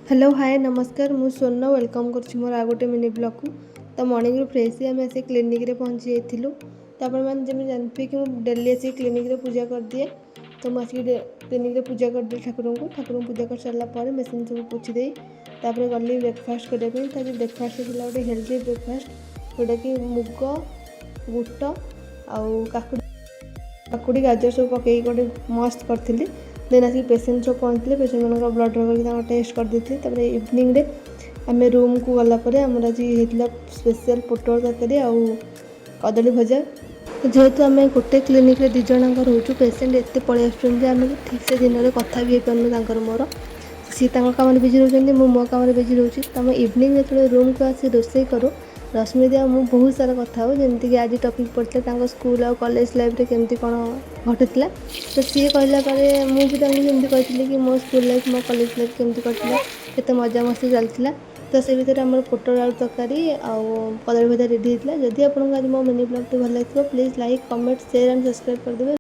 Hello, ହାଏ, ନମସ୍କାର। ମୁଁ ସ୍ୱର୍ଣ୍ଣ welcome କରୁଛି ମୋର ଆଉ ଗୋଟେ ମିନି ବ୍ଲଗ୍କୁ। ତ ମର୍ଣ୍ଣିଂରୁ ଫ୍ରେଶ୍ ହେଇ ଆମେ ଆସି କ୍ଲିନିକ୍ରେ ପହଞ୍ଚି ଯାଇଥିଲୁ। ତ ଆପଣମାନେ ଯେମିତି ଜାଣିଥିବେ କି ମୁଁ ଡେଲି ଆସିକି କ୍ଲିନିକ୍ରେ ପୂଜା କରିଦିଏ। ତ ମୁଁ ଆସିକି କ୍ଲିନିକ୍ରେ ପୂଜା କରିଦିଏ ଠାକୁରଙ୍କୁ। ଠାକୁରଙ୍କୁ ପୂଜା କରିସାରିଲା ପରେ ମେସିନ୍ ସବୁ ପୋଛି ଦେଇ ତାପରେ ଗଲି ବ୍ରେକଫାଷ୍ଟ କରିବା ପାଇଁ। ତ ଆଜି ବ୍ରେକଫାଷ୍ଟ ଥିଲା ଗୋଟେ ହେଲ୍ଦି ବ୍ରେକଫାଷ୍ଟ, ଯେଉଁଟାକି ମୁଗ, ବୁଟ ଆଉ କାକୁଡ଼ି କାକୁଡ଼ି ଗାଜର ସବୁ ପକେଇକି ଗୋଟେ ମସ୍ତ କରିଥିଲି। ଦେନ୍ ଆସିକି ପେସେଣ୍ଟ ସବୁ ପହଞ୍ଚିଲେ। ପେସେଣ୍ଟମାନଙ୍କର ବ୍ଲଡ଼ ଡ୍ର କରିକି ତାଙ୍କ ଟେଷ୍ଟ କରିଦେଇଥିଲି। ତାପରେ ଇଭିନିଂରେ ଆମେ ରୁମ୍କୁ ଗଲା ପରେ ଆମର ଆଜି ହେଇଥିଲା ସ୍ପେଶିଆଲ୍ ପୋଟଳ ତରକାରୀ ଆଉ କଦଳୀ ଭଜା। ତ ଯେହେତୁ ଆମେ ଗୋଟେ କ୍ଲିନିକ୍ରେ ଦୁଇ ଜଣଙ୍କ ରହୁଛୁ, ପେସେଣ୍ଟ ଏତେ ପଳେଇ ଆସୁଛନ୍ତି ଯେ ଆମେ ଠିକ୍ସେ ଦିନରେ କଥା ବି ହେଇପାରୁନୁ ତାଙ୍କର ମୋର। ସିଏ ତାଙ୍କ କାମରେ ବିଜି ରହୁଛନ୍ତି, ମୁଁ ମୋ କାମରେ ବିଜି ରହୁଛି। ତ ଆମେ ଇଭିନିଂ ଯେତେବେଳେ ରୁମ୍କୁ ଆସି ରୋଷେଇ କରୁ, ରଶ୍ମିତା ଆଉ ମୁଁ ବହୁତ ସାରା କଥା ହଉ। ଯେମିତିକି ଆଜି ଟପିକ୍ ପଡ଼ିଥିଲା ତାଙ୍କ ସ୍କୁଲ ଆଉ କଲେଜ ଲାଇଫ୍ରେ କେମିତି କ'ଣ ଘଟିଥିଲା। ତ ସିଏ କହିଲା ପରେ ମୁଁ ବି ତାଙ୍କୁ ସେମିତି କହିଥିଲି କି ମୋ ସ୍କୁଲ ଲାଇଫ୍, ମୋ କଲେଜ ଲାଇଫ୍ କେମିତି କଟିଲା, କେତେ ମଜାମସ୍ତି ଚାଲିଥିଲା। ତ ସେ ଭିତରେ ଆମର ପୋଟଳ ଆଳୁ ତରକାରୀ ଆଉ କଦଳୀ ଭଜା ରେଡ଼ି ହେଇଥିଲା। ଯଦି ଆପଣଙ୍କୁ ଆଜି ମୋ ମିନି ବ୍ଲଗ୍ଟି ଭଲ ଲାଗିଥିବ, please like, comment, share and subscribe କରିଦେବେ।